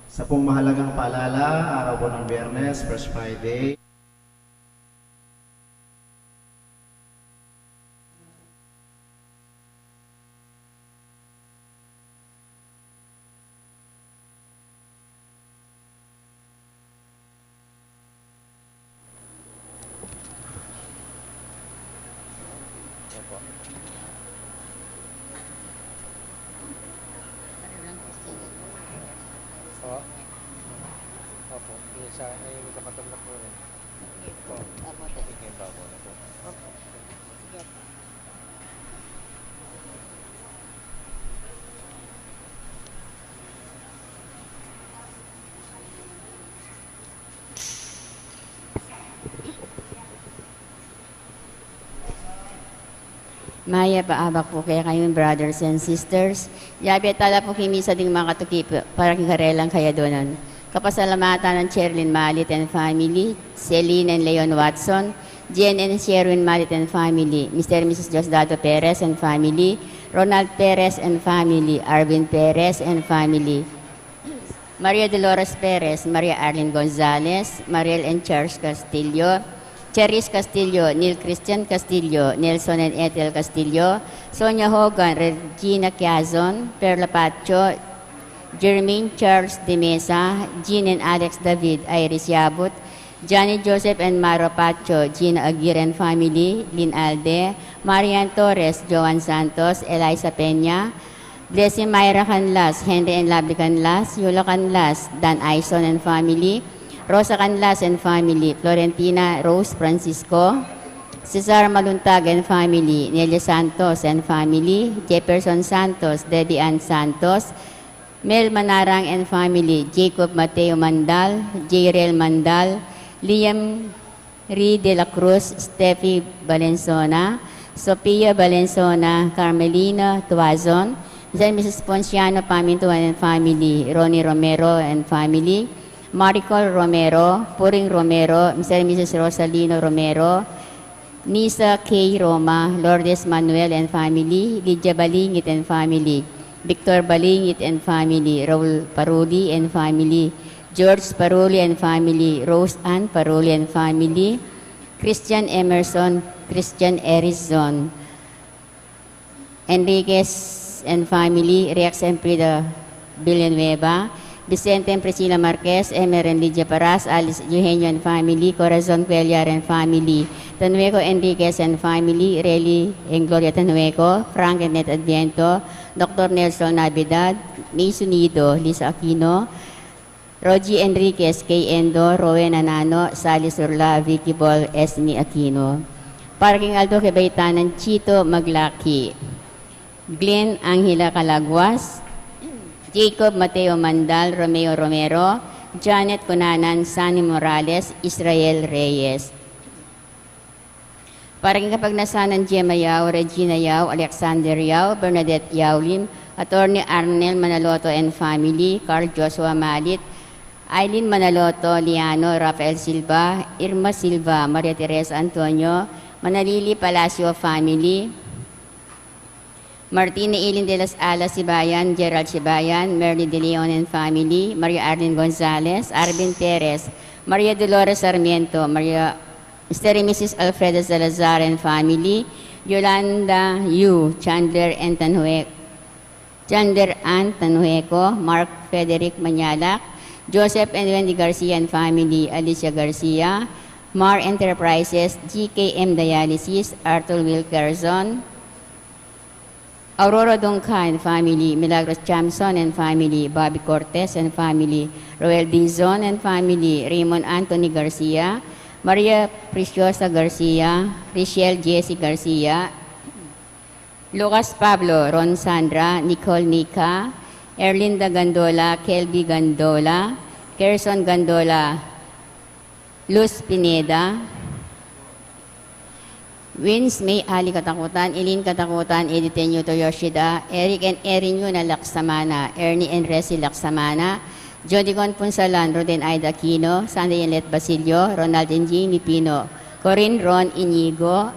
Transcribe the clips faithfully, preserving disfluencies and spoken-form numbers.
Isa pong mahalagang paalala, araw po ng Biyernes, First Friday. Opo. Opo. Yung isa, ay, may kapatid na po rin. Opo. Opo, tayo. Yung babo na po. Opo. Sige. Mayap a abak pu kekayu, brothers and sisters. Yabe tala pu king misa ding makatuki pu para king karelang kayadunan. Kapasalamatan nang Cherlyn Malit and family, Celine and Leon Watson, Jane and Sherwin Malit and family, Mister and Missus Diosdado Perez and family, Ronald Perez and family, Arvin Perez and family, Maria Dolores Perez, Maria Arlene Gonzalez, Mariel and Charles Castillo, Charis Castillo, Neil Christian Castillo, Nelson and Ethel Castillo, Sonia Hogan, Regina Quiazon, Perla Pacho, Jermaine Charles de Mesa, Jean and Alex David, Iris Yabut, Johnny Joseph and Maro Pacho, Gina Aguirre and family, Lynn Alde, Marian Torres, Joan Santos, Eliza Peña, Blessing Myra Canlas, Henry and Lovely Canlas, Yola Canlas, Dan Aison and family, Rosa Canlas and family, Florentina Rose Francisco, Cesar Maluntag and family, Nelia Santos and family, Jefferson Santos, Debbie Ann Santos, Mel Manarang and family, Jacob Mateo Mandal, Jairel Mandal, Liam Ri de la Cruz, Steffi Valenzona, Sophia Valenzona, Carmelina Tuazon, Mister and Missus Ponciano Pamintuan and family, Ronnie Romero and family, Maricol Romero, Puring Romero, Mister and Missus Rosalino Romero, Nisa K. Roma, Lourdes Manuel and family, Lydia Balingit and family, Victor Balingit and family, Raul Paruli and family, George Paruli and family, Rose Ann Paruli and family, Christian Emerson, Christian Erizon, Enriquez and family, Rex and Frida Villanueva, Vicente and Priscilla Marquez, Emer and Lydia Paras, Alice Eugenio and family, Corazon Cuellar and family, Tanueco Enriquez and family, Rely and Gloria Tanueco, Frank and Ned Adviento, Doctor Nelson Navidad, May Sunido, Lisa Aquino, Rogie Enriquez, Kay Endo, Rowena Nano, Sally Surla, Vicky Bol, Esme Aquino. Para king aldo kebaitanan, Chito Maglaki, Glenn Angela Calaguas, Jacob Mateo Mandal, Romeo Romero, Janet Cunanan, Sunny Morales, Israel Reyes. Para king kapagnasan nang Gemma Yao, Regina Yao, Alexander Yao, Bernadette Yao Lim, Attorney Arnel Manaloto and family, Carl Joshua Malit, Aileen Manaloto, Liano, Rafael Silva, Irma Silva, Maria Teresa Antonio, Manalili Palacio family, Martina Eileen de las Alas Sibayan, Gerald Sibayan, Merly De Leon and family, Maria Arlene Gonzalez, Arvin Perez, Maria Dolores Sarmiento, Maria, Mister and Missus Alfredo Salazar and family, Yolanda Yu, Chandler and Tanhue, Chandler Ann Tanhueco, Mark Frederick Mañalac, Joseph and Wendy Garcia and family, Alicia Garcia, Mar Enterprises, G K M Dialysis, Arthur Wilkerson, Aurora Dongca and family, Milagros Chamson and family, Bobby Cortez and family, Roel Dizon and family, Raymond Anthony Garcia, Maria Preciosa Garcia, Richelle Jessie Garcia, Lucas Pablo, Ron Sandra, Nicole Nica, Erlinda Gandola, Kelby Gandola, Kerson Gandola, Luz Pineda, Wins May Ali Katakutan, Eileen Katakutan, Edith Tenyuto Yoshida, Eric and Erin Yuna Laksamana, Ernie and Resi Laksamana, Jodicon Punsalan, Roden Aida Aquino, Sunday and Let Basilio, Ronald and Jamie Pino, Corinne Ron Inigo,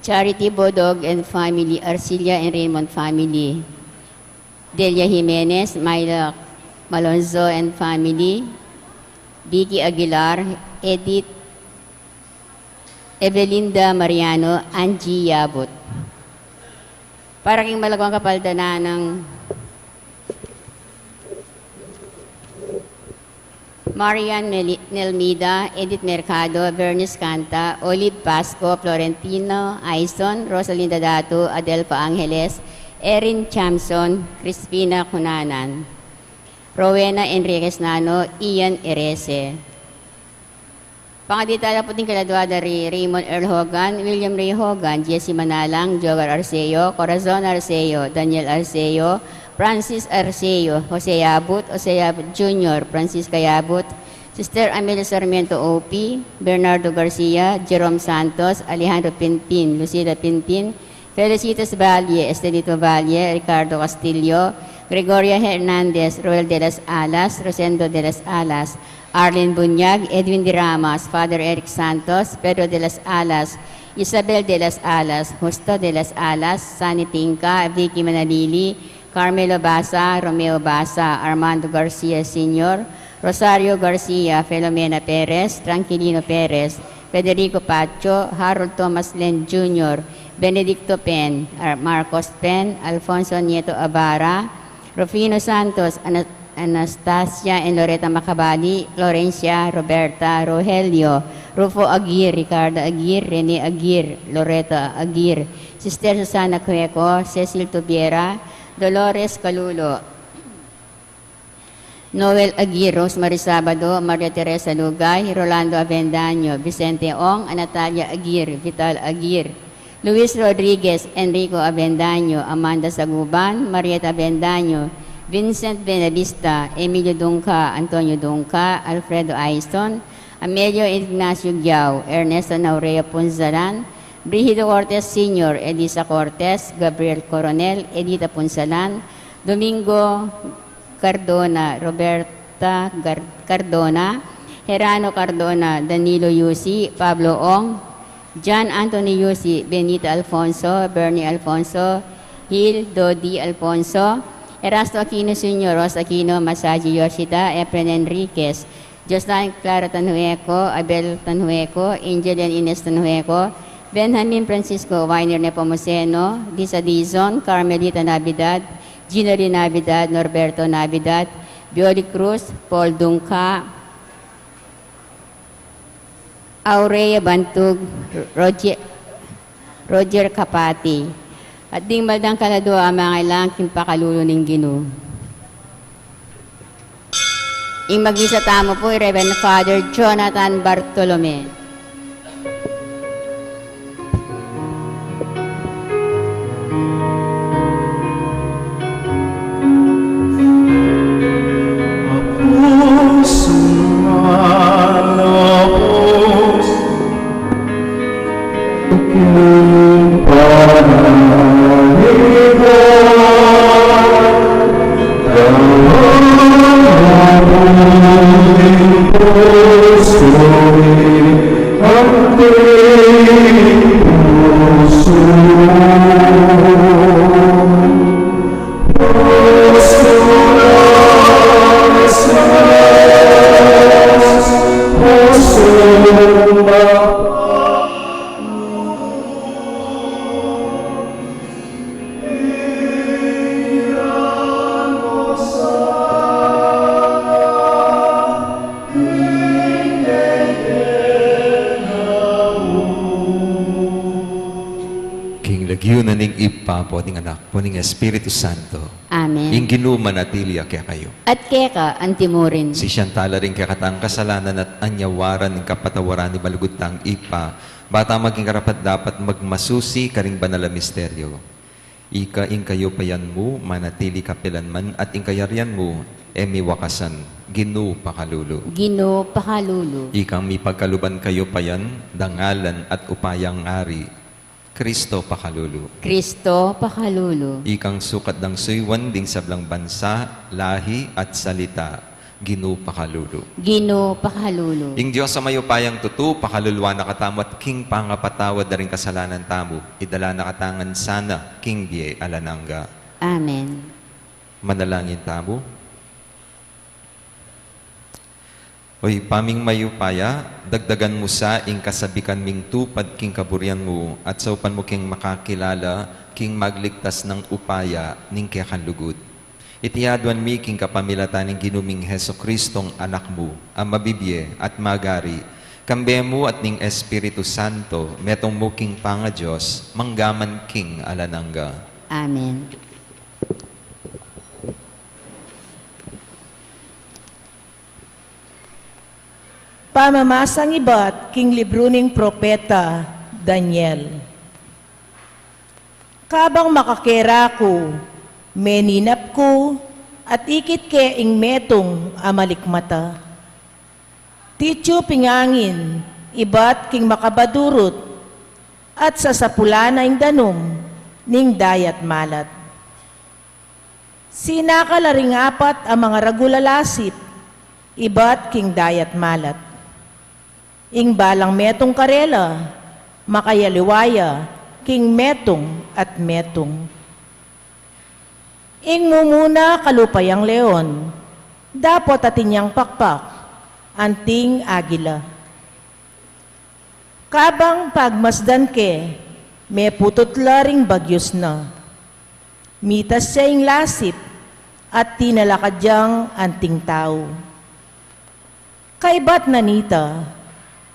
Charity Bodog and family, Arcilia and Raymond family, Delia Jimenez, Myla Malonzo and family, Vicky Aguilar, Edith, Evelinda Mariano, Angie Yabut. Para king malagwang kapaldanan nang Marian Meli-, Nelmida, Edith Mercado, Bernice Canta, Olive Pasco, Florentino Aison, Rosalinda Datu, Adelfa Angeles, Erin Chamson, Crispina Cunanan, Rowena Enriquez Nano, Ian Erese. Pangaditala pu ding kaladua da ri Raymond Earl Hogan, William Ray Hogan, Jesse Manalang, Jogar Arceo, Corazon Arceo, Daniel Arceo, Francis Arceo, Jose Yabut, Jose Yabut Junior, Francisca Yabut, Sister Amelia Sarmiento O P, Bernardo Garcia, Jerome Santos, Alejandro Pinpin, Lucila Pinpin, Felicitas Valle, Estelito Valle, Ricardo Castillo, Gregoria Hernandez, Roel de las Alas, Rosendo de las Alas, Arlene Bunyag, Edwin de Ramas, Father Eric Santos, Pedro de las Alas, Isabel de las Alas, Justo de las Alas, Sani Tinca, Vicky Manalili, Carmelo Basa, Romeo Basa, Armando Garcia Senior, Rosario Garcia, Filomena Perez, Tranquilino Perez, Federico Pacho, Harold Thomas Len Junior, Benedicto Pen, Ar-, Marcos Pen, Alfonso Nieto Avara, Rufino Santos, Ana-, Anastasia and Loreta Macabali, Florencia, Roberta, Rogelio, Rufo Aguirre, Ricardo Aguirre, Rene Aguirre, Loreta Aguirre, Sister Susana Cueco, Cecil Tubiera, Dolores Calulo, Noel Aguirre, Rosemary Sabado, Maria Teresa Lugay, Rolando Avendaño, Vicente Ong, Natalia Aguirre, Vital Aguirre, Luis Rodriguez, Enrico Avendaño, Amanda Saguban, Marieta Avendaño, Vincent Benavista, Emilio Dungca, Antonio Dungca, Alfredo Aiston, Amelio Ignacio Giao, Ernesto Naurea Punzalan, Brigido Cortes Senior, Elisa Cortes, Gabriel Coronel, Edita Punzalan, Domingo Cardona, Roberta Gar-, Cardona, Herano Cardona, Danilo Yusi, Pablo Ong, John Anthony Yusi, Benita Alfonso, Bernie Alfonso, Hil Dodi Alfonso, Erasto Aquino Senior, Rosa Aquino, Masaji Yoshida, Efren Enriquez, Jocelyn Clara Tanhueco, Abel Tanhueco, Angel and Ines Tanhueco, Benjamin Francisco, Winer Nepomuceno, Lisa Dizon, Carmelita Navidad, Gina Lee Navidad, Norberto Navidad, Bioli Cruz, Paul Dungca, Aurea Bantug, Roger, Roger Capati. At ding maldang kaladua a mangailangan king pakalulu ning Ginu. Ing magmisa tamu pu i Reverend Father Jonathan Bartolome. King lagyu na ning Ibpa, ampon ning Anak, ampon ning Espiritu Santo. Amen. Ing Ginu manatili ya kekayu. At keka antimurin. Sisian tala ring kekatang kasalanan at anyawaran ning kapatawaran ning malugud tang Ibpa, ba tang maging karapat-dapat magmasusi karing banal a misteryo. Ika, ing kayupayan mu manatili kapilanman, at ing kayarian mu e miwakasan. Ginu pakalulu. Ginu pakalulu. Ikang mipagkaluban kayupayan, dangalan at upayang Ari, Kristo pakalulu. Kristo pakalulu. Ikang sukat dang suyuan ding sablang bansa, lahi at salita, Ginu pakalulu. Ginu pakalulu. Ing Dios a mayupayang tutu, pakaluluan na katamu at king pangapatawad da ring kasalanan tamu, idala na katamu ngan sana king bie alang angga. Amen. Manalangin tamu. O Ibpa ming mayupaya, dagdagan mu sa ing kasabikan ming tupad king kaburian mu, at saupan mu keng makakilala king magligtas nang upaya ning kekang lugud. Iti aduan mi king kapamilatan ning Ginu ming Jesucristong Anak mu, a mabibie at magari, kambe mu at ning Espiritu Santo, metung mu king pangaDios, mangga man king alang angga. Amen. Pamamasang ibat king libru ning propeta Daniel. Kabang makakera ku, meninap ku, at ikit ke ing metung a malikmata. Titiup ing angin ibat king makabadurut, at sasapulan na ing danum ning dayat malat. Sinakal la ring apat a mangaragul a lasip ibat king dayat malat. Ing balang metung karela, makayaliwa ya king metung at metung. Ing mumuna kalupa yang leon, dapot atin yang pakpak anting agila. Kabang pagmasdan ke, meputut la ring bagyus na. Mitas ya ing lasip at tinalakad yang anting tau. Kaybat na nita,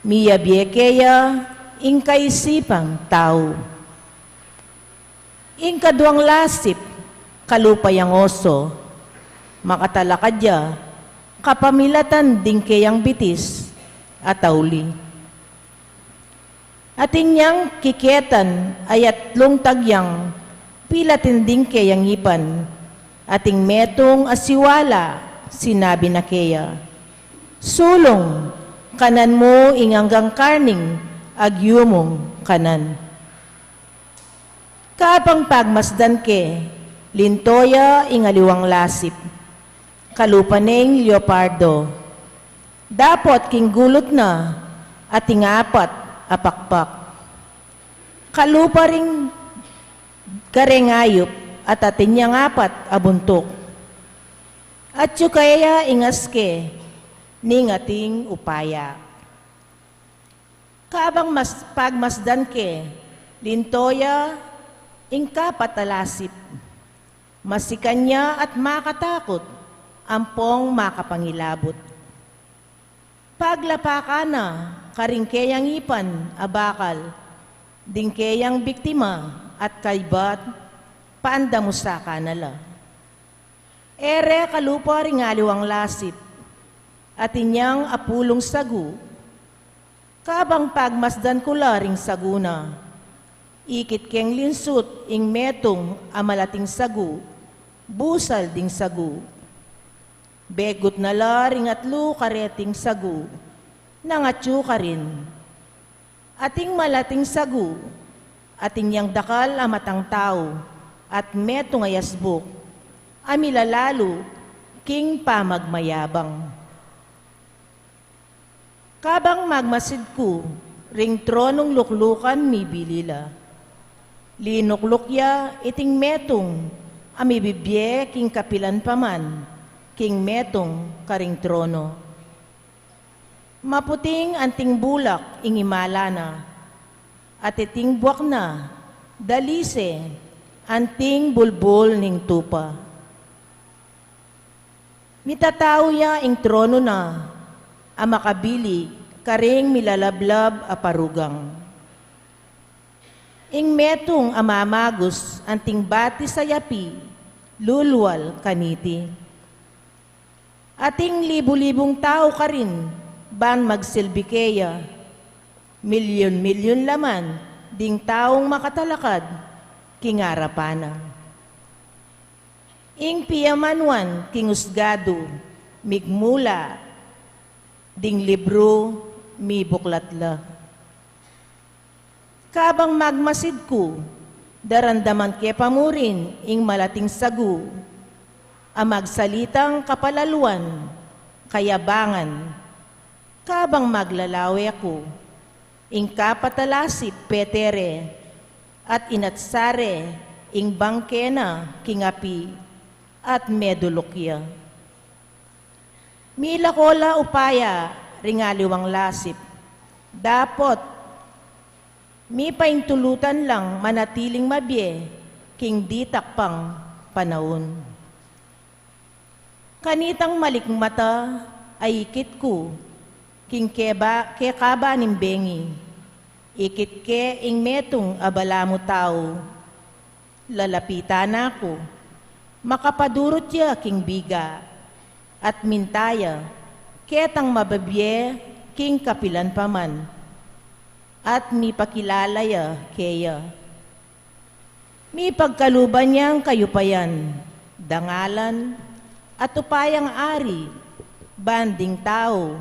miyabie ke ya ing kaisipang tau. Ing kaduang lasip, kalupa yang oso, makatalakad ya kapamilatan ding keyang bitis at auli. Atin yang kiketan a atlung tagyang pilatin ding keyang ipan, ating metung a siwala, sinabi na keya, "Sulung, kanan mu ing anggang karning agyumung kanan." Kabang pagmasdan ke, linto ya ing aliwang lasip, kalupa neng leopardo. Dapot king gulut na ating apat a pakpak. Kalupa ring kareng ayup at atin yang apat a buntuk. Atiu keya ing aske ning ating upaya. Kabang mas-, pagmasdan ke, linto ya ing kapat a lasip. Masikan ya at makatakut, ampong makapangilabut. Paglapakan na karing keyang ipan a bakal, ding keyang biktima at kaybat, pandamusakan na la. E re kalupa ring aliwang lasip, atin yang apulung sagu. Kabang pagmasdan ku la ring sagu na, ikit keng linsut ing metung a malating sagu, busal ding sagu. Begut na la ring atlu kareting sagu, nang atiu karin. Ating malating sagu, atin yang dakal a matang tau, at metung a yasbuk, a milalalu king pamagmayabang. Kabang magmasid ku, ring tronung luklukan mibili la. Linukluk ya iting metung a mibibie king kapilan pa man king metung karing trono. Maputing anting bulak ing imala na, at iting buak na, dalise, anting bulbul ning tupa. Mitatau ya ing trono na, a makabili karing milalablab a parugang. Ing metung a mamagus anting batis a yapi, lulual kaniti. Ating libu-libung tau karin ban magsilbi keya, milyun-milyun la man ding taung makatalakad king arapan na. Ing piamanuan king usgadu, migmula, ding libru, mibuklat la. Kabang magmasid ku, daramdaman ke pa murin ing malating sagu, a magsalitang kapalaluan, kayabangan. Kabang maglalawe ku, ing kapat a lasip pete re, at inatsa re ing bangke na king api, at meduluk ya. Milako la upaya ring aliwang lasip, dapot mipaintulutan lang manatiling mabie king ditak pang panaun. Kanitang malikmata a ikit ku king keba, kekaba ning bengi, ikit ke ing metung a balamu tau. Lalapitan na ku, makapadurut ya king biga, at minta ya ketang mabibie king kapilan pa man, at mipakilala ya keya. Mipagkaluban yang kayupayan, dangalan, at upayang ari banding tau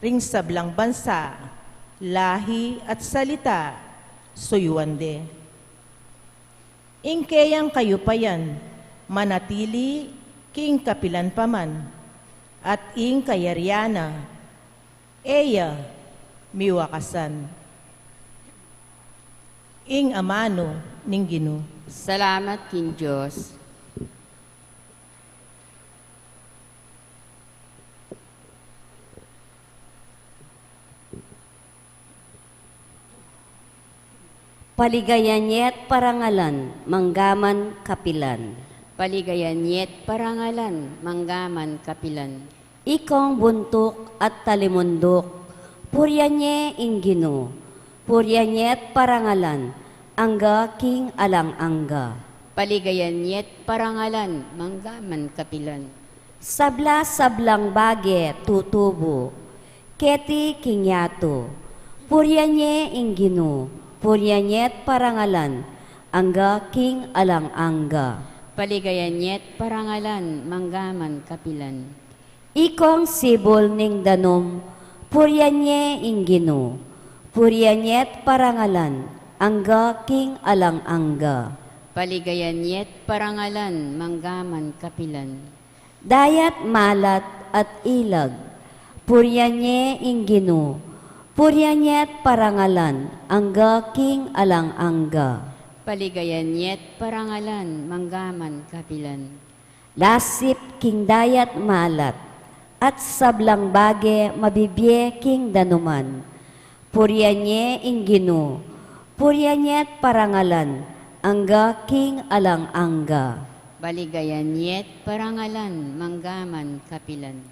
ring sablang bansa, lahi at salita, suyuan de. Ing keyang kayupayan manatili king kapilan pa man, at ing kayarian na e ya miwakasan. Ing amanu ning Ginu. Salamat king Dios. Paligayan ye't parangalan, manggaman kapilan. Paligayan ye't parangalan, manggaman kapilan. Ikong buntuk at talimunduk, purian ye ing Ginu, purian ye't parangalan, angga king alang angga. Paligayan ye't parangalan, manggaman kapilan. Sabla-sablang bage tutubu keti king yatu, purian ye ing Ginu, purian ye't parangalan, angga king alang angga. Paligayan ye't parangalan, manggaman kapilan. Ikong sibul ning danum, purian ye ing Ginu, purian ye't parangalan, angga king alang angga. Paligayan ye't parangalan, manggaman kapilan. Dayat malat at ilag, purian ye ing Ginu, purian ye't parangalan, angga king alang angga. Paligayan ye't parangalan, manggaman kapilan. Lasip king dayat malat at sablang bage mabibie king danuman, purian ye ing Ginu, purian ye't parangalan, angga king alang angga. Paligayan ye't parangalan, manggaman kapilan.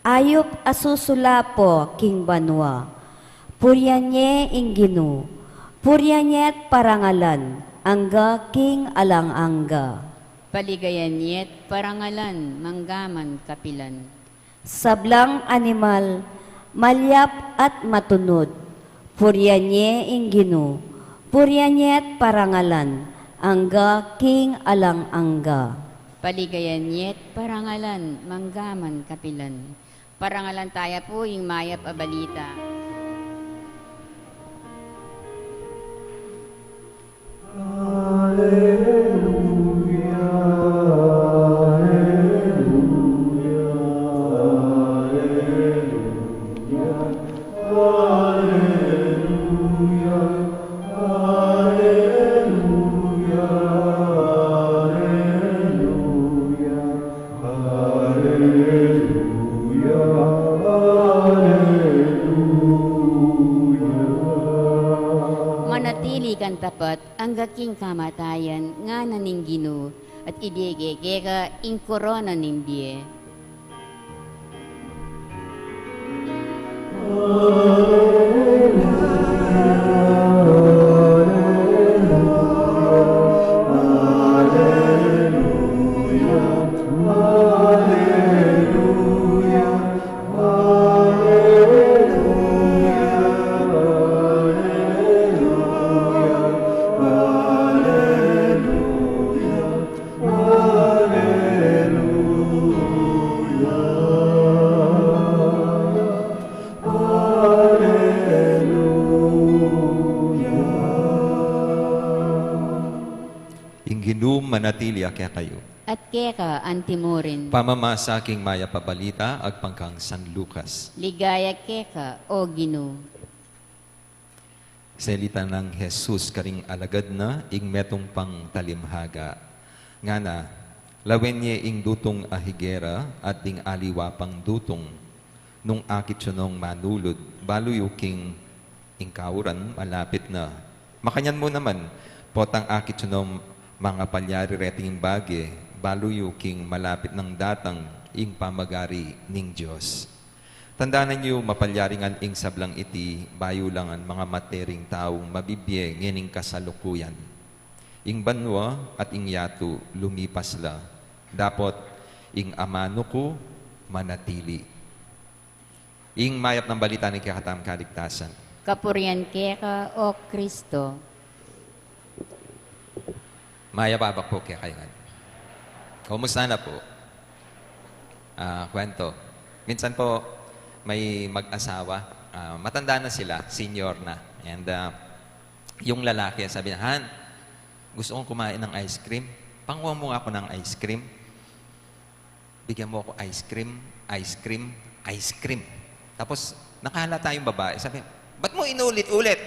Ayup a susulapo king banua, purian ye ing Ginu, purian ye't parangalan, angga king alang angga. Paligayan ye't parangalan, manggaman kapilan. Sablang animal, malyap at matunud, purian ye ing Ginu, purian ye't parangalan, angga king alang angga. Paligayan ye't parangalan, manggaman kapilan. Parangalan taya pu ing mayap a balita. Alleluia, alleluia, alleluia, alleluia, alleluia, alleluia. Alleluia, alleluia. Manatili kang tapat angga king kamatayan, ngana ning Ginu, at ibie ke keka ing korona ning bie. Alleluia, alleluia. Ing Ginu manatili ya kekayu. At keka antimurin. Pamamasa king mayap a balita agpang kang San Lucas. Ligaya keka, O Ginu. Selita nang Jesus karing alagad na ing metung pang talimhaga. Ngana, Lawen ye ing dutung a higera at ding aliwa pang dutung. Nung akit yu nong manulud, balu yu king ing kauran malapit na. Makanyan mu naman, potang akit yu nong mangapalyari reting bage, balu yu king malapit nang datang ing pamagari ning Dios. Tandanan yu, mapalyari ngan ing sablang iti, bayu la ngan mangamate ring taung mabibie ngening kasalukuyan. Ing banua at ing yatu lumipas la, dapot ing amanu ku manatili. Ing mayap nang balita ning kekatamung kaligtasan. Kapurian keka, O Kristo. Mayap a abak pu kekayu ngan. Kumusta na pu? Ah, kwento. Minsan po, may mag-asawa, ah, matanda na sila, senior na. And, ah, yung lalaki, sabi niya, "Han, gusto kong kumain ng ice cream. Panguha mo nga ako ng ice cream." "Bigyan mo ako ice cream, ice cream, ice cream." Tapos, nakahalata yung babae. Sabi, "Ba't mo inulit-ulit?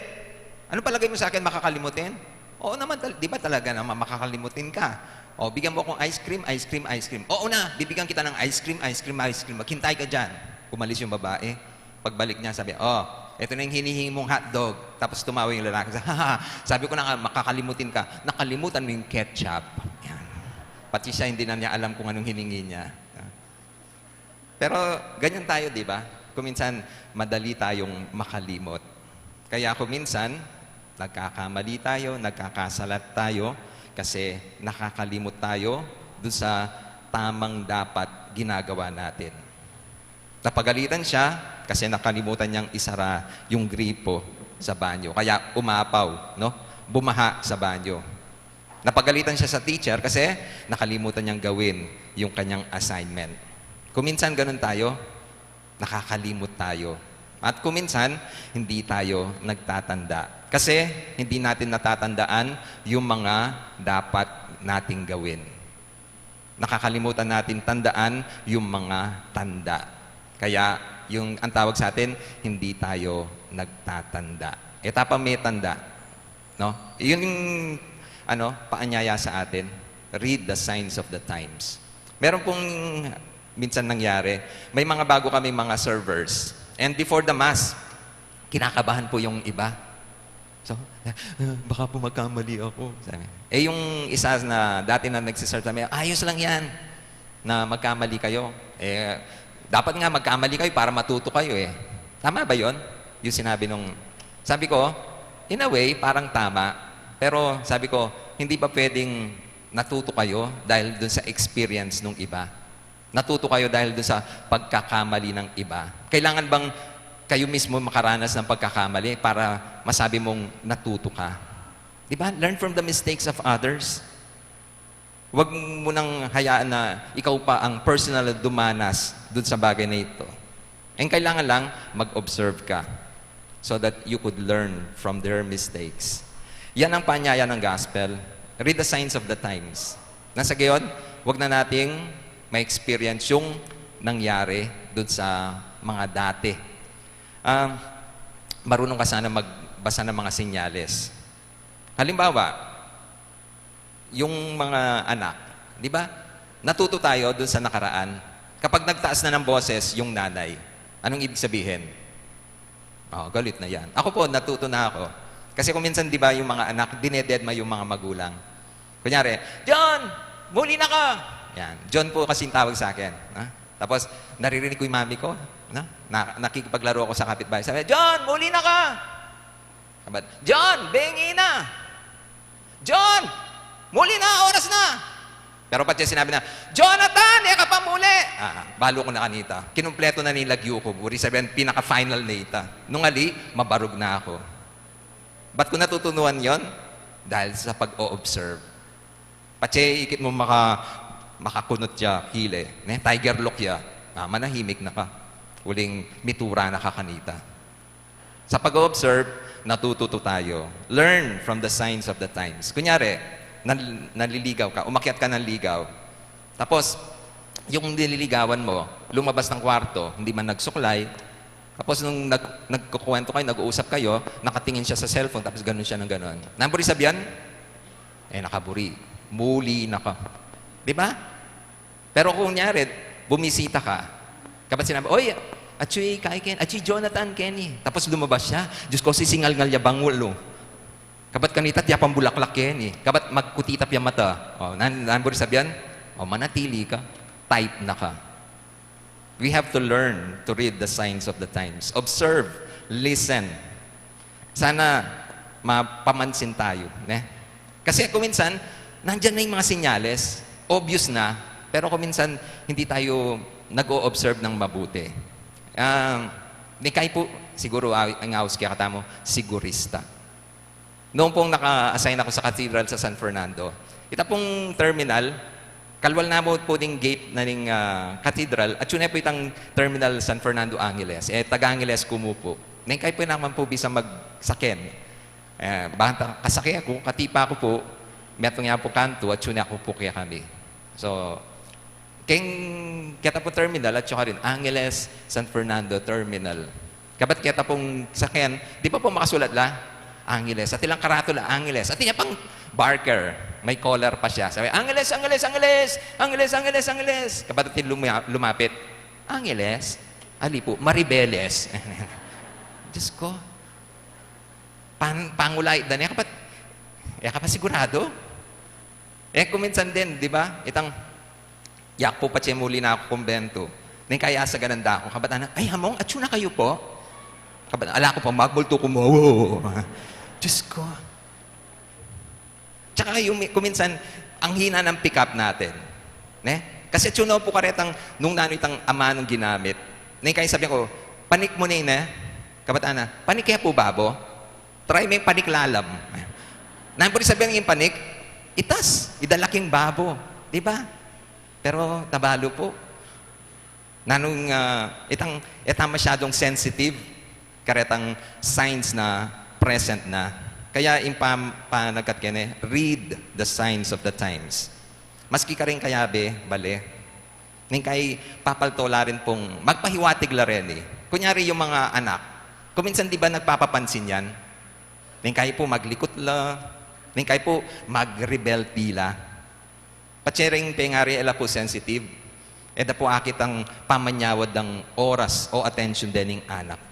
Ano palagay mo sa akin, makakalimutin?" "Oo naman, tal- di ba talaga naman makakalimutin ka? O, bigyan mo akong ice cream, ice cream, ice cream." "Oo na, bibigyan kita ng ice cream, ice cream, ice cream. Maghintay ka dyan." Umalis yung babae. Pagbalik niya, sabi, "Oh, eto na yung hinihingi mong hotdog." Tapos tumawa yung lalaki. "Sabi ko na nga, makakalimutin ka. Nakalimutan mo yung ketchup." Yan. Pati siya, hindi na niya alam kung anong hiningi niya. Pero ganyan tayo, di ba? Kuminsan, madali tayong makalimot. Kaya kuminsan, nagkakamali tayo, nagkakasala tayo, kasi nakakalimot tayo dun sa tamang dapat ginagawa natin. Napagalitan siya kasi nakalimutan niyang isara yung gripo sa banyo. Kaya umapaw, no? Bumaha sa banyo. Napagalitan siya sa teacher kasi nakalimutan niyang gawin yung kanyang assignment. Kuminsan ganun tayo, nakakalimot tayo. At kuminsan, hindi tayo nagtatanda. Kasi hindi natin natatandaan yung mga dapat nating gawin. Nakakalimutan natin tandaan yung mga tanda. Kaya, yung ang tawag sa atin, hindi tayo nagtatanda. E ta pa me tanda. No? Yun yung, ano, paanyaya sa atin. Read the signs of the times. Meron pong minsan nangyari, may mga bago kami mga servers. And before the mass, kinakabahan po yung iba. So, "Ah, baka po magkamali ako," sabi. Eh, yung isa na dati na nagsiserve, sabi, "Ayos lang yan na magkamali kayo. Eh, dapat nga magkamali kayo para matuto kayo eh." Tama ba yon? Yung sinabi nung, sabi ko, "In a way, parang tama." Pero sabi ko, "Hindi ba pwedeng natuto kayo dahil dun sa experience nung iba? Natuto kayo dahil dun sa pagkakamali ng iba? Kailangan bang kayo mismo makaranas ng pagkakamali para masabi mong natuto ka?" Di ba? Learn from the mistakes of others. Huwag mo nang hayaan na ikaw pa ang personal na dumanas dun sa bagay na ito. Ang kailangan lang, mag-observe ka so that you could learn from their mistakes. Yan ang paanyaya ng gospel. Read the signs of the times. Nasa gayon, wag na nating ma-experience yung nangyari dun sa mga dati. Ah, marunong ka sana magbasa ng mga senyales. Halimbawa, yung mga anak, di ba? Natuto tayo dun sa nakaraan. Kapag nagtaas na ng boses yung nanay, anong ibig sabihin? Oh, galit na yan. Ako po, natuto na ako. Kasi kung minsan, di ba, yung mga anak, dinededma yung mga magulang. Kunyari, "John, muli na ka!" Yan. John po kasi yung tawag sa akin. Ha? Tapos, naririnig ko yung mami ko. Na, na, nakikipaglaro ako sa kapitbahay. Sabi, "John, muli na ka!" Sabi, "John, bengi na! John, muli na, oras na!" Pero pati sinabi na, "Jonathan, e ka pa muli!" Ah, balu ko na kanita. Kinumpleto na ni lagyu ko. Buri sabihin, pinaka-final na ita. Nung ali, mabarug na ako. Ba't ko natutunuan yon? Dahil sa pag-o-observe. Patse ikit mo maka-, makakunot ya kile, ne? Tiger look ya. Ah, manahimik na ka. Uling mitura na ka kanita. Sa pag-o-observe, natututo tayo. Learn from the signs of the times. Kunyari, nal-, naliligaw ka, umakyat ka ng ligaw. Tapos, yung nililigawan mo, lumabas ng kwarto, hindi man nagsuklay. Tapos nung nag-, nagkukuwento kayo, nag-uusap kayo, nakatingin siya sa cellphone, tapos ganun siya ng ganun. Namburi sabihan? Eh, nakaburi. Muli na ka. Di ba? Pero kung kunyari, bumisita ka, kabat sinabi, "Oy, atsu i Kai ken, atsu i Jonathan ken i." Tapos lumabas siya, Diyos ko, sisingalngal ya bangul, no? Kabat kanita, tiyapan bulaklak ken i. Kabat magkutitap ya mata. O, nan, nan buri sabian? O, manatili ka. Type na ka. We have to learn to read the signs of the times. Observe, listen. Sana mapamansin tayo, ne? Kasi kuminsan, nandiyan na yung mga sinyales, obvious na, pero kuminsan hindi tayo nag-o-observe ng mabuti. Ah, ni Kai po, siguro, ah, ang aus kaya katamo, sigurista. Noong pong naka-assign ako sa Cathedral sa San Fernando, ita pong terminal, kalwal na mo po ding gate na ning, ah, Cathedral, at yun na po itang Terminal San Fernando Angeles. Eh, taga Angeles ko mu po. Neng Kai po naman po bisa magsaken. Eh, banta kasake ako, katipa ko po, metung ya po kanto, at yun ako po kaya kami. So, keng keta po terminal, at saka rin Angeles, San Fernando Terminal. Kabat keta pong saken, di ba po makasulat la? Angeles. At ilang karatula, Angeles. At iya pang barker, may collar pa siya. Sabi, "Angeles, Angeles, Angeles! Angeles, Angeles, Angeles!" Kabat atin lumia-, lumapit, "Angeles? Ali po, Maribeles." Diyos ko. Pan-, pangulay da niya, kapat, e ka pa sigurado? Eh, kuminsan din, di ba? Itang, yak po pa siya muli na ako kumbento. Neng kaya sa gananda ako, kabat ana, "Ay, hamong, atsu na kayo po?" Kabat, "Ala ko pa, magmulto ko mo." Diyos ko. Tsaka yung mi-, kuminsan, ang hina ng pick-up natin. Ne? Kasi atsu na po karetang, nung nanu itang ama nung ginamit. Neng kaya sabi ko, "Panik mo na yun, eh." Kabat ana, "Panik kaya po, babo?" Try mo yung panik lalam. Nanu po rin sabihan yung panik? Itas, idalaking babo. Di ba? Pero tabalu po. Nanung, ah, itang, itang masyadong sensitive, karetang signs na present na. Kaya yung pam-, panagkat kene, read the signs of the times. Maski ka rin kayabe, bale. Ning kay papalto la rin pong magpahiwatig la rin eh. Kunyari yung mga anak, kuminsan di ba nagpapapansin yan? Ning kay po maglikot la, ning kay po magrebelde la. Patsering pengari ela po sensitive, eda po akit ang pamanyawad ng oras o attention dening anak.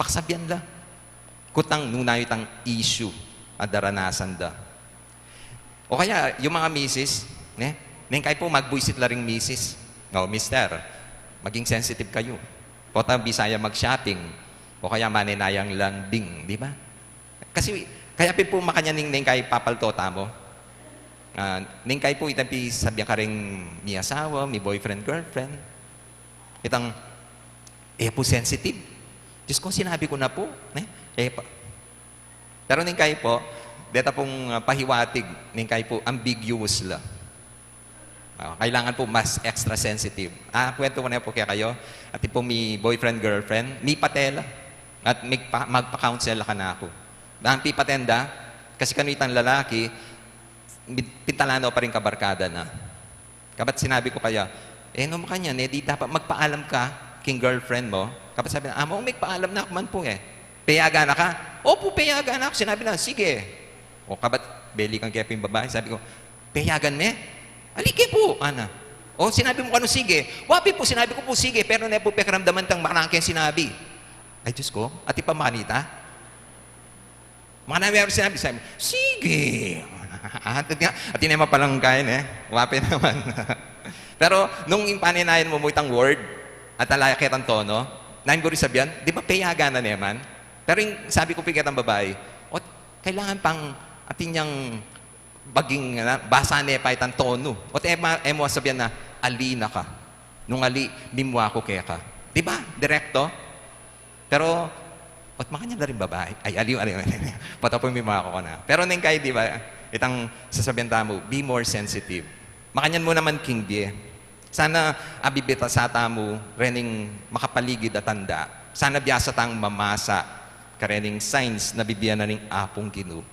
Paksabian la. Kutang nung na itang issue a daranasan da. O kaya, yung mga misis, ne? Neng kay po, magbuisit la ring misis. "O, mister, maging sensitive kayo. Pota Bisaya mag-shopping, o kaya manenayang landing," di ba? Kasi, kaya pin po makanyan ning neng kay papalto tamu. Ah, neng kay po, itang pi sabian karing mi asawa, mi boyfriend, girlfriend. Itang, e po sensitive. Diyos ko, sinabi ko na po, ne? E pa. Pero neng kay po, deta pong, ah, pahiwatig, neng kay po, ambiguous la. Ah, kailangan po mas extra sensitive. Ah, kwento ko na po kaya kayo. At po mi boyfriend, girlfriend, mi patela. At magpa-, magpa-counsel ka na ako. Ang pipatenda, kasi kanu itang lalaki, mi-, pintalano pa rin kabarkada na. Kabat sinabi ko kaya, "E, no, makanyan, e di dapat magpaalam ka king girlfriend mo." Kabat sabi na, "Amo, magpaalam na ako man po e." "Peyagan na ka?" "Opo, peyagan na ako." Sinabi na, "Sige." O kabat, belikan kaya po yung babae. Sabi ko, "Peyagan me?" "Ali ke po," ana. "O, sinabi mo kanu sige?" "Wa pe po, sinabi ko po sige, pero ne po pekiramdaman kang makanyan keng sinabi." Ay, Diyos ko, ati pa makanita? Mga nami ako sinabi, sabi, "Sige." At, at nga, at yun ay mapalangkay, ne? Wa pe naman. Pero nung impaninayan mo mo itang word, at alaya ketang tono, nanu buri sabian, di ba peyagan na naman? Pero yung sabi ko po ketang babae, "O, kailangan pang atin yang baging, na, basa ne pa itang tono." O te, ema, emo sabian na, "Ali na ka. Nung ali, mimwa ko keka." Di ba? Direkto? Pero, ba't makanyan na rin babae? Ay, aliw, aliw, aliw. Patapon mi mga kuko na. Pero neng kay, di ba, itang sasabihan tamu, be more sensitive. Makanyan mo naman king bie. Sana abibita sa tamu, rening makapaligid at tanda. Sana biasa tang mamasa, karening signs na bibie na ning Apung Ginu.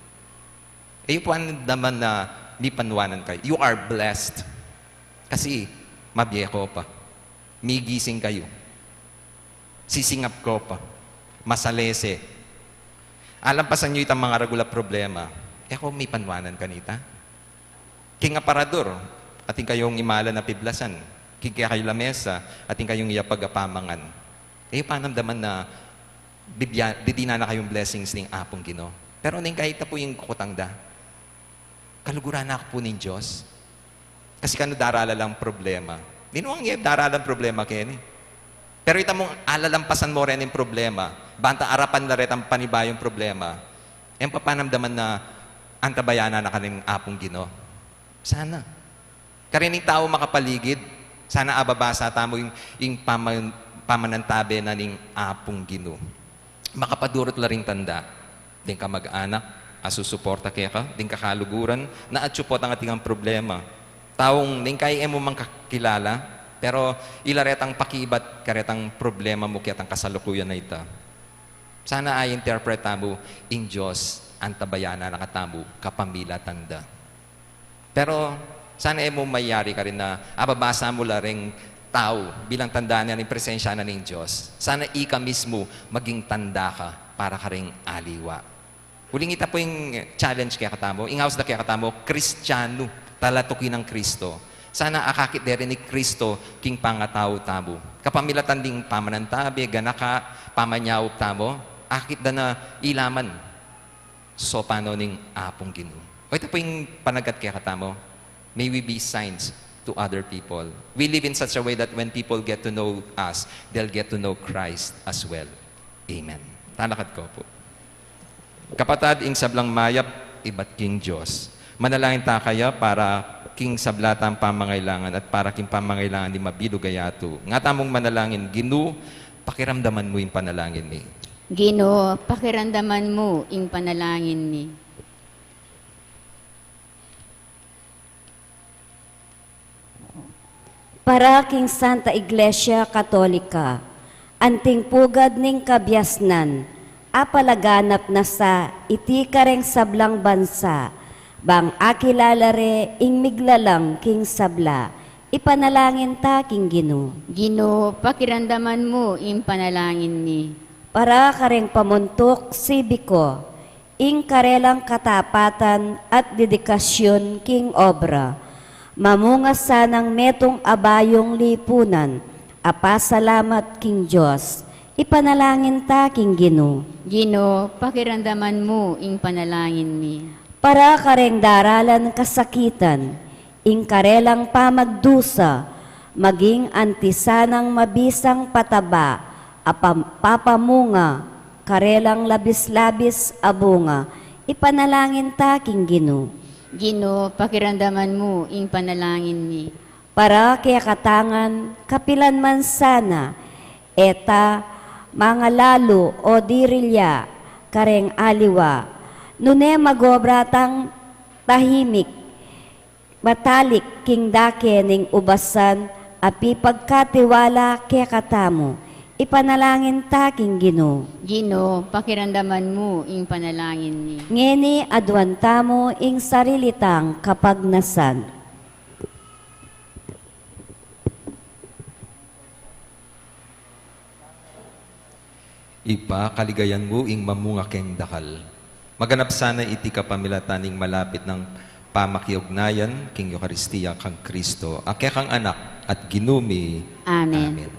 E yu po naman na mipanwanan kayu. You are blessed. Kasi, mabie ko pa. Migising kayu. Sisingap ko pa. Masalese. Alampasan yu itang mga ragul a problema. E ko mipanwanan kanita. King aparador, atin kayung imalan a piblasan. Ing kekayu lamesa at ing kayung iya pagapamangan, e yu panamdaman na bibya-, didinan na kayung blessings ning Apung Ginu. Pero neng kayta pu ing kukutang da, kaluguran na ku pu ning Dios. Kasi kanu darala lang problema. Dinuang ye darala lang problema keni. Pero ita mung alalampasan mu rin ing problema, banta arapan la retang panibayung problema, e mu papanamdaman na antabayanan na ka ning Apung Ginu. Sana. Karin ing tau makapaligid, sana ababasa tamu ing, ing paman-, pamanantabe na ning Apung Ginu. Makapadurut la ring tanda ding kamag-anak a susuporta keka, ding kakaluguran, na atyu potang atin kang problema. Taung neng kai e mu man kakilala, pero ila retang pakibat karetang problema mu ketang kasalukuyan a ita. Sana a-interpret tamu ing Dios antabayanan na katamu kapamilatan da. Pero sana e mu mayari karin na ababasa mu la ring tau bilang tanda na ning presensya na ning Dios. Sana ika mismu maging tanda ka para karing aliwa. Uling ita pu ing challenge kekatamu, ing aus da kekatamu, Kristiyanu, talatuki nang Kristo. Sana akakit de rin i Kristo king pangatau tamu. Kapamilatan ding pamanantabe, ganaka, pamanyaup tamu, akit da na ilaman sopan no ning Apung Ginu. O ita pu ing panagat kekatamu, may we be signs to other people. We live in such a way that when people get to know us, they'll get to know Christ as well. Amen. Talakad ko pu. Kapatad, ing sablang mayap ibat king Dios. Manalangin ta kaya para king sabla tang pamangailangan at para king pamangailangan ning mabilug a yatu. Nga tamung manalangin, Ginu, pakiramdaman mu ing panalangin mi. Ginu, pakiramdaman mu ing panalangin mi. Para king Santa Iglesia Katolika, anting pugad ning kabiasnan, apalaganap na sa iti kareng sablang bansa, bang akilala re ing miglalang king sabla, ipanalangin ta king Ginu. Ginu, pakiramdaman mu ing panalangin mi. Para kareng pamuntuk sibiko, ing karelang katapatan at dedikasyun king obra, mamunga sanang metung a bayung lipunan a pasalamat king Dios, ipanalangin ta king Ginu. Ginu, pakiramdaman mu ing panalangin mi. Para kareng daralan kasakitan, ing karelang pamagdusa, maging anti sanang mabisang pataba a pam-, papamunga, karelang labis-labis a bunga, ipanalangin ta king Ginu. Ginu, pakiramdaman mu ing panalangin mi. Para kekatangan, kapilan man sana, e ta mangalalu o dirilya kareng aliwa, nune magobra tang tahimik, matalik king dake ning ubasan a pipagkatiwala kekatamu, ipanalangin ta king Ginu. Ginu, pakiramdaman mu ing panalangin mi. Ngeni aduan tamu ing sarili tang kapagnasan. Ibpa, kaligayan mu ing mamunga keng dakal. Maganap sana iti kapamilatan ning malapit nang pamakiugnayan king Eukaristia kang Kristo, a kekang Anak at Ginu mi. Amen. Amen.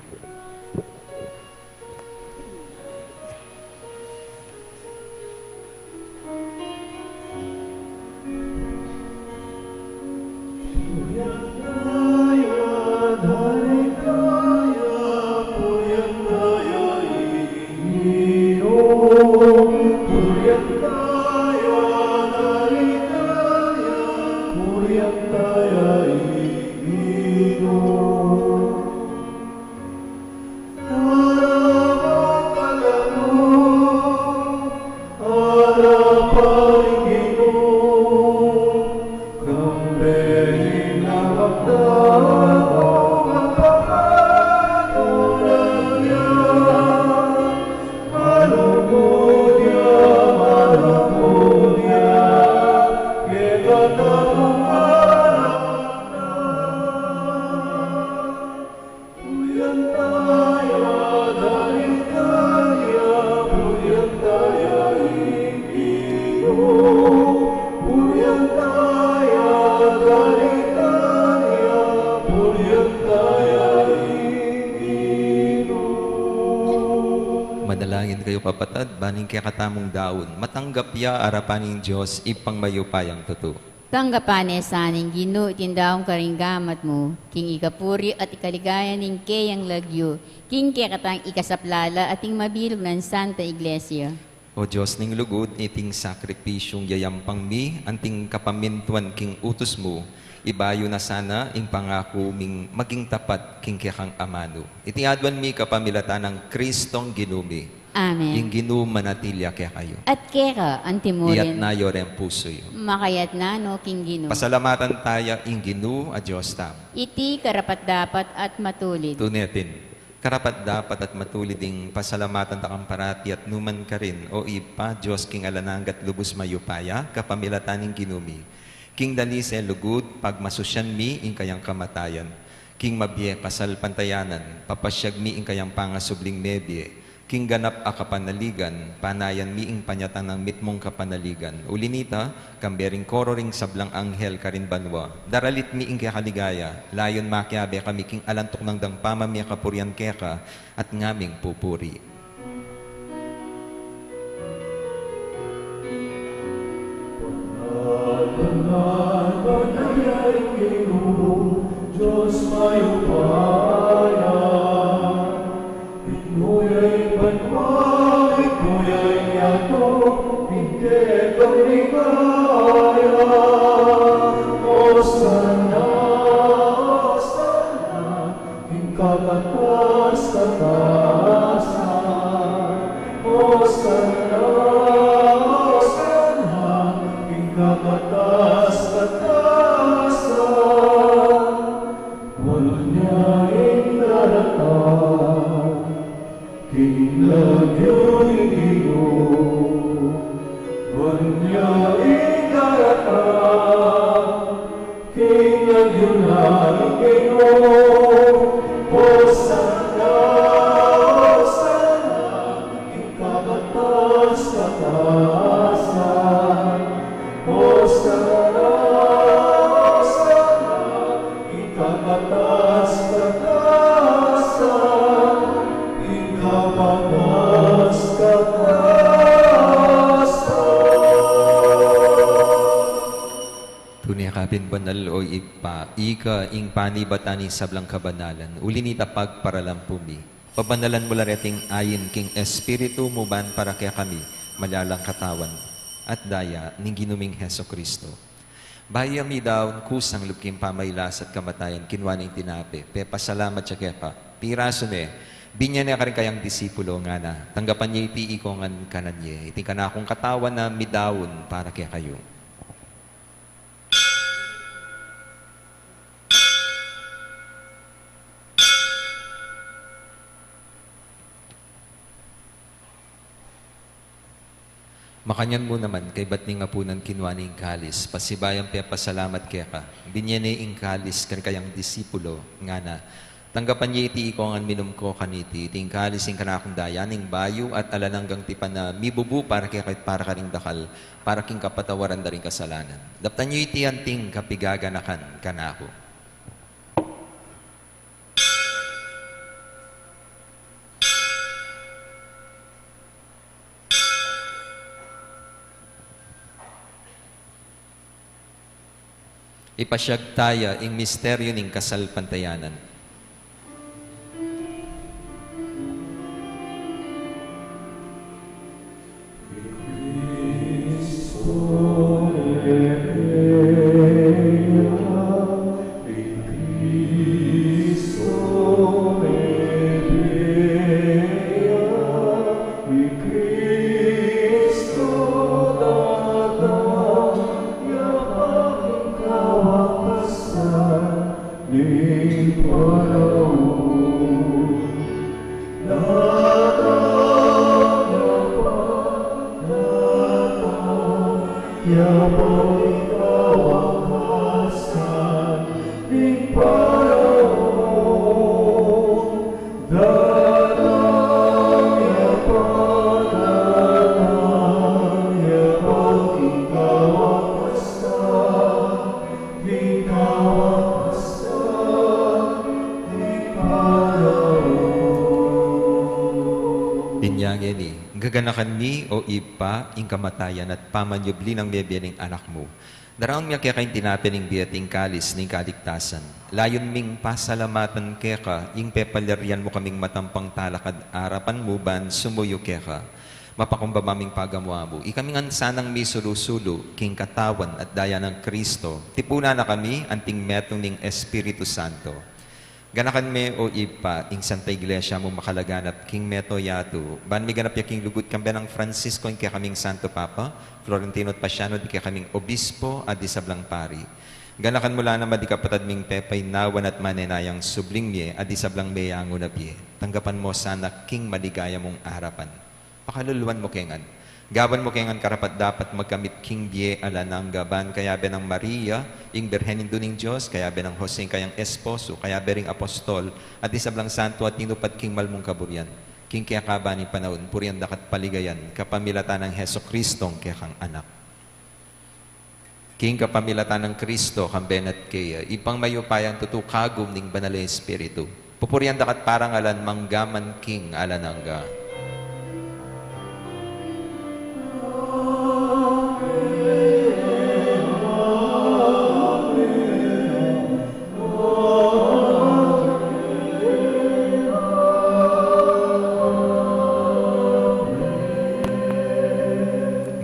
Ing kayu kapatad, ban ing kekatamung daun matanggap ya arapan ning Dios Ibpang mayupayang tutu. Tanggapan na sana ning Ginu iting daun karing gamat mu, king ikapuri at ikaligaya ning keyang lagyu, king kekatang ikasaplala at ing mabilug nang Santa Iglesia. O Dios ning lugud, iting sakripisyung yayampang mi anting kapamintuan king utus mu, ibayu na sana ing pangaku ming maging tapat king kekang amanu. Iti aduan mi kapamilatan nang Kristong Ginu mi. Amen. Ing Ginu manatili ya kekayu. At keka antimurin. Iyatas yu reng pusu yu. Makayatas no king Ginu. Pasalamatan taya ing Ginu a Dios tamu. Iti karapat-dapat at matulid. Tune pin, karapat-dapat at matulid ing pasalamatan da kang parati at nukarin man, o Ibpa, Dios king alang angga at lubus mayupaya, kapamilatan ning Ginu mi. King dalise lugud, pagmasusyan mi ing kayang kamatayan. King mabie kasalpantayanan, papasyag mi ing kayang pangasubling mebie. King ganap a kapanaligan, panayan mi ing panyatang nang mitmung kapanaligan. Uli nita, kambe ring koro ring sablang anghel karin banua, daralit mi ing kekaligaya, layun makiabe kami king alang tuknang dang pamamie kapurian keka at ngaming pupuri. Banal, banal, banal ya ing Ginu, Dios mayupaya. Mitmu ya ing banua, mitmu ya ing yatu, ing kekang ligaya. Osana, Osana, ing kakatas-katasan. Osana, Osana, ing kakatas-katasan. Banal ya ing daratang king lagyu ning Ginu. Banal ya ing daratang king lagyu ning Ginu. Osana, Osana, ing kakatas-katasan. Osana, Osana, ing kakatas-katasan, ing kakatas-katasan. Tune ka pin banal, o Ibpa, ika ing panibatan ning sablang kabanalan, uli nita pagparalampu mi. Pabanalan mu la reting ain king Espiritu mu ban para kekami malalang katawan at daya ning Ginu ming Jesucristo. Bayu ya midaun kusang lub king pamailas at kamatayan, kinua ne ing tinape, pepasalamat ya keka, pirasu ne, binye ne karing kayang disipulo, ngana, tanggapan ye iti iko ngan kanan ye, iti ing kanakung katawan a midaun para kekayu. Makanyan mu naman, kaybat ning apunan kinua ne ing kalis, pasibayu yang pepasalamat keka, binye ne ing kalis karing kayang disipulo, ngana, tanggapan ye iti iko ngan minum ko kaniti, iti ing kalis ning kanakung daya ning bayu at alang anggang tipan a mibubu para kekayu at para karing dakal, para king kapatawaran da ring kasalanan. Daptan yu iti anting kapigaganakan kanaku. Ipasyag taya ing misteryu ning kasalpantayanan. Inya ngeni, Gaganakan mi, O Ibpa, ing kamatayan at pamanyubli nang mebie ning Anak mu. Daraun mi keka ing tinape ning bie at ing kalis ning kaligtasan. Layun ming pasalamatan keka ing pepalyarian mu kaming matampang talakad arapan mu ban sumuyu keka. Mapakumbaba ming pagamu-amu. Ikami ngan sanang misulu-sulu king katawan at daya nang Kristo. Tipunan na kami anting metung ning Espiritu Santo. Ganakan me, O Ibpa, ing Santa Iglesia mung makalaganap king mabilug a yatu, ban miganap ya king lugud, kambe nang Francisco ing kekaming Santo Papa, Florentino at Pasiano ding kekaming Obispo at ding sablang pari. Ganakan mu la naman ding kapatad ming pepainawan at manenayang subling mie at ding sablang meyangu na bie. Tanggapan mu sana king maligaya mung arapan. Pakaluluan mu ke ngan. Gawan mu ke ngan karapat-dapat magkamit king bie alang angga ban kayabe nang Maria, ing Birhen Indu ning Dios, kayabe nang Jose ing kayang esposo, kayabe ring apostol, at ding sablang santo a tinupad king mal mung kaburian. King kekaban ning panaun, purian da ka at paligayan, kapamilatan nang Jesucristo ing kekang Anak. King kapamilatan nang Kristo, kambe na at keya, Ibpang mayupayang tutu, kagum ning Banal a Espiritu, pupurian da ka at parangalan mangga man king alang angga.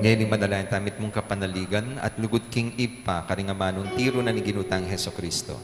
Ngeni manalangin tamu mitmung kapanaligan at lugud king Ibpa karing amanung tiru na ning Ginu tang Jesucristo.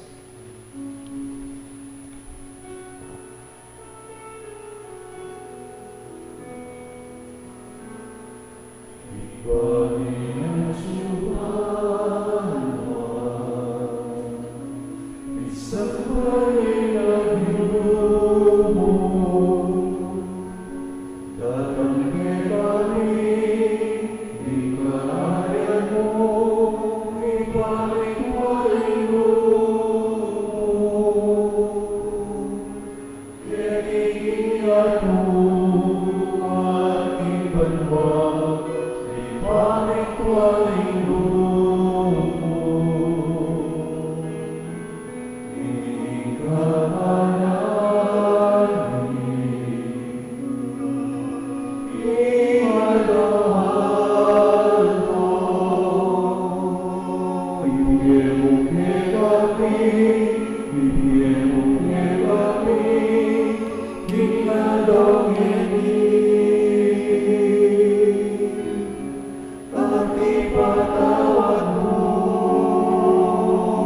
At ipatawad mu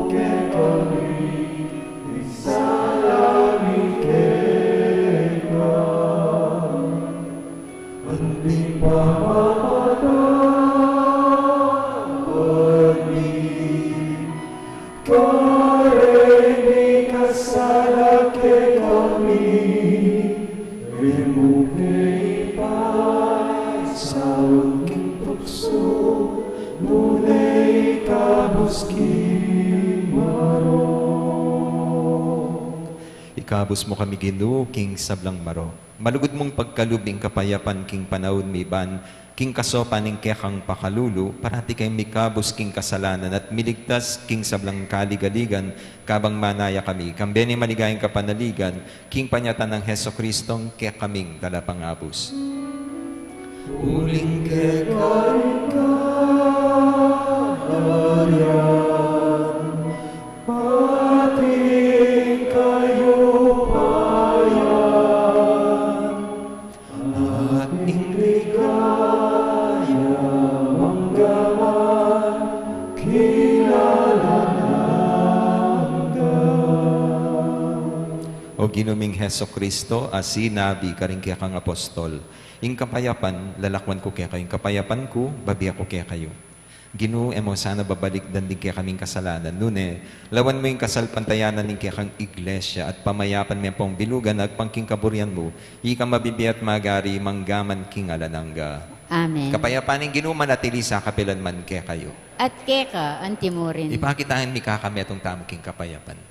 kekami ing sala mi keka, anti ing pamamatawad mi kareng mikasala kekami, e mu ke paisaul king tuksu, nune ikabus king marok. Ikabus mu kami, Ginu, king sablang marok. Malugud mung pagkalub ing kapayapan king panaun mi ban king kasopan ning kekang pakalulu, parati keng mikabus king kasalanan at miligtas king sablang kaligaligan, kabang manaya kami, kambe ning maligayang kapanaligan, king panyatang nang Jesucristong kekaming Talapangabus. Uling keka ing kayarian, at ing kayupayan, at ing ligaya mangga man king alang angga. O Ginu ming Jesucristo, a sinabi karing kekang apostol, ing kapayapan lalakwan ku kekayu, ing kapayapan ku babie ku kekayu. Ginu, e mu sana babalikdan ding kekaming kasalanan, nune lawan mu ing kasalpantayanan ning kekang Iglesia at pamayapan me pang bilugan agpang king kaburian mu, ikang mabibie at magari mangga man king alang angga. Amen. Kapayapan ning Ginu manatili sa kapilan man kekayu. At keka antimurin. Ipakit tamu ing mikakametung tamu king kapayapan.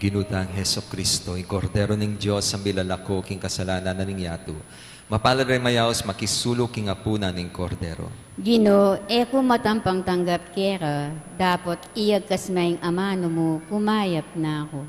Ginu tang Jesucristo, ing Kordero ning Dios, a milalako king kasalanan na ning yatu. Mapalad ring mayaus makisalu king apunan ning Kordero. Ginu, e ku matampang tanggap keka, dapot iyagkas me ing amanu mu, kumayap na ku.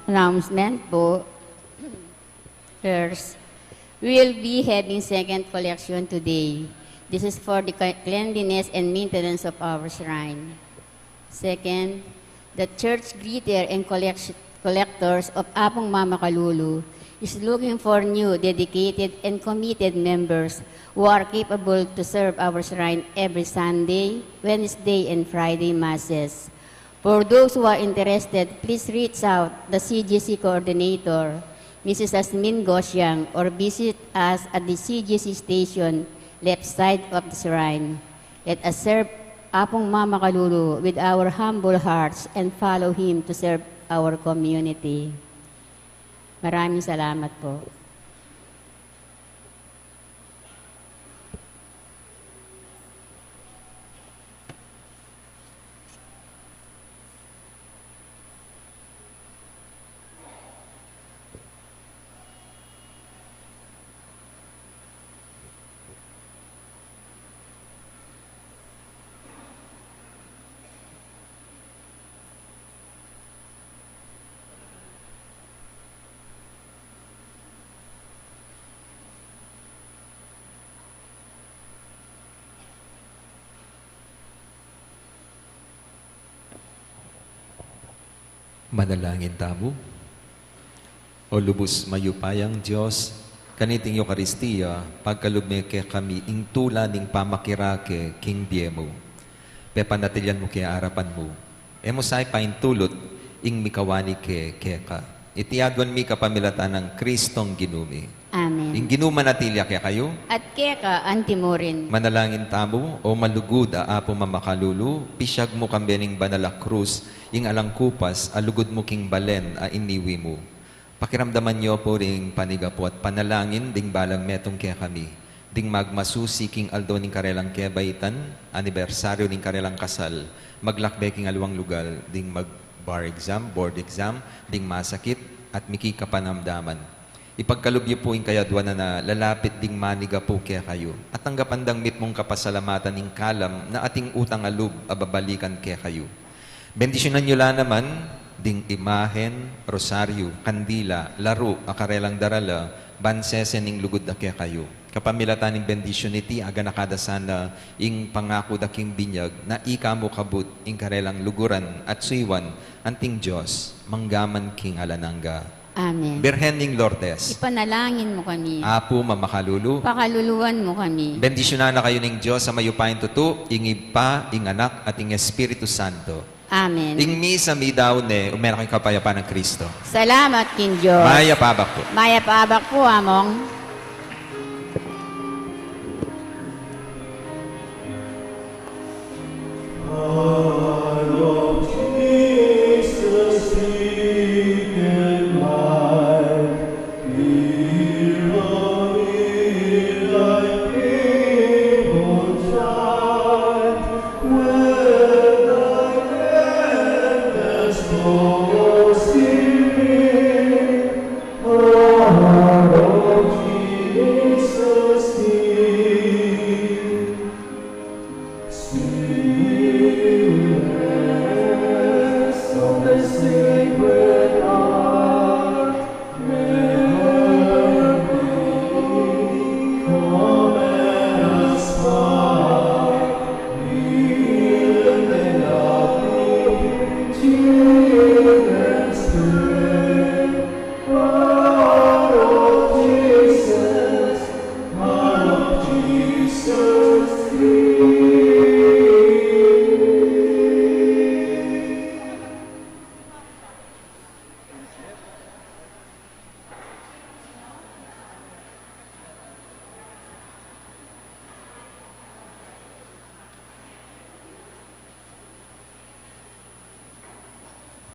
Announcement po. First, we'll be having second collection today. This is for the cleanliness and maintenance of our shrine. Second, the church greeter and collect- collectors of Apung Mama Kalulu is looking for new, dedicated, and committed members who are capable to serve our shrine every Sunday, Wednesday, and Friday masses. For those who are interested, please reach out the C G C coordinator, Missus Asmin Gosiang, or visit us at the C G C station, left side of the shrine. Let us serve Apung Mama Kalulu with our humble hearts and follow him to serve our community. Maraming salamat po. Manalangin tamu. O lubus mayupayang Dios, kaniting Eukaristia, pagkalub me kekami ing tula ning pamakirake king bie mu. Pepanatilian mu ke arapan mu. E mu sa paintulut ing mikawani ke keka. Iti aduan mi kapamilatan nang Kristong Ginu mi. Amen. Ing Ginu manatili ya kekayu. At keka antimurin. Manalangin tamu. O malugud a Apu Mamakalulu, pisyag mu kambe ning banal a krus, ing alang kupas a lugud mu king balen a iniwi mu. Pakiramdaman yu pu ring panigapu at panalangin ding balang metung kekami, ding magmasusi king aldo ning karelang kebaitan, anibersaryu ning karelang kasal, maglakbe king aliwang lugal, ding mag-bar exam, board exam, ding masakit, at mikikapanamdaman. Ipagkalub yu pu ing kayaduanan a lalapit ding manigapu kekayu, at tanggapan dang mitmung kapasalamatan ing kalam na ating utang a lub a babalikan kekayu. Bendisyunan yu la naman ding imahen, rosaryu, kandila, laru a karelang darala, ban sese ning lugud da kekayu. Kapamilatan ning bendisyun iti, aganaka da sana ing pangaku da king binyag na ika mu kabud ing karelang luguran at suyuan anting Dios manggaman king alang angga. Amen. Birhen ning Lourdes. Ipanalangin mu kami. Apu Mamakalulu. Pakaluluan mu kami. Bendisyunan na kayu ning Dios a mayupayang tutu, ing Ibpa, ing Anak, at ing Espiritu Santo. Amen. Ing misa midaun ne, ume na kayung kapayapan nang Kristo. Salamat king Dios. Mayap a abak pu. Mayap a abak pu, Among.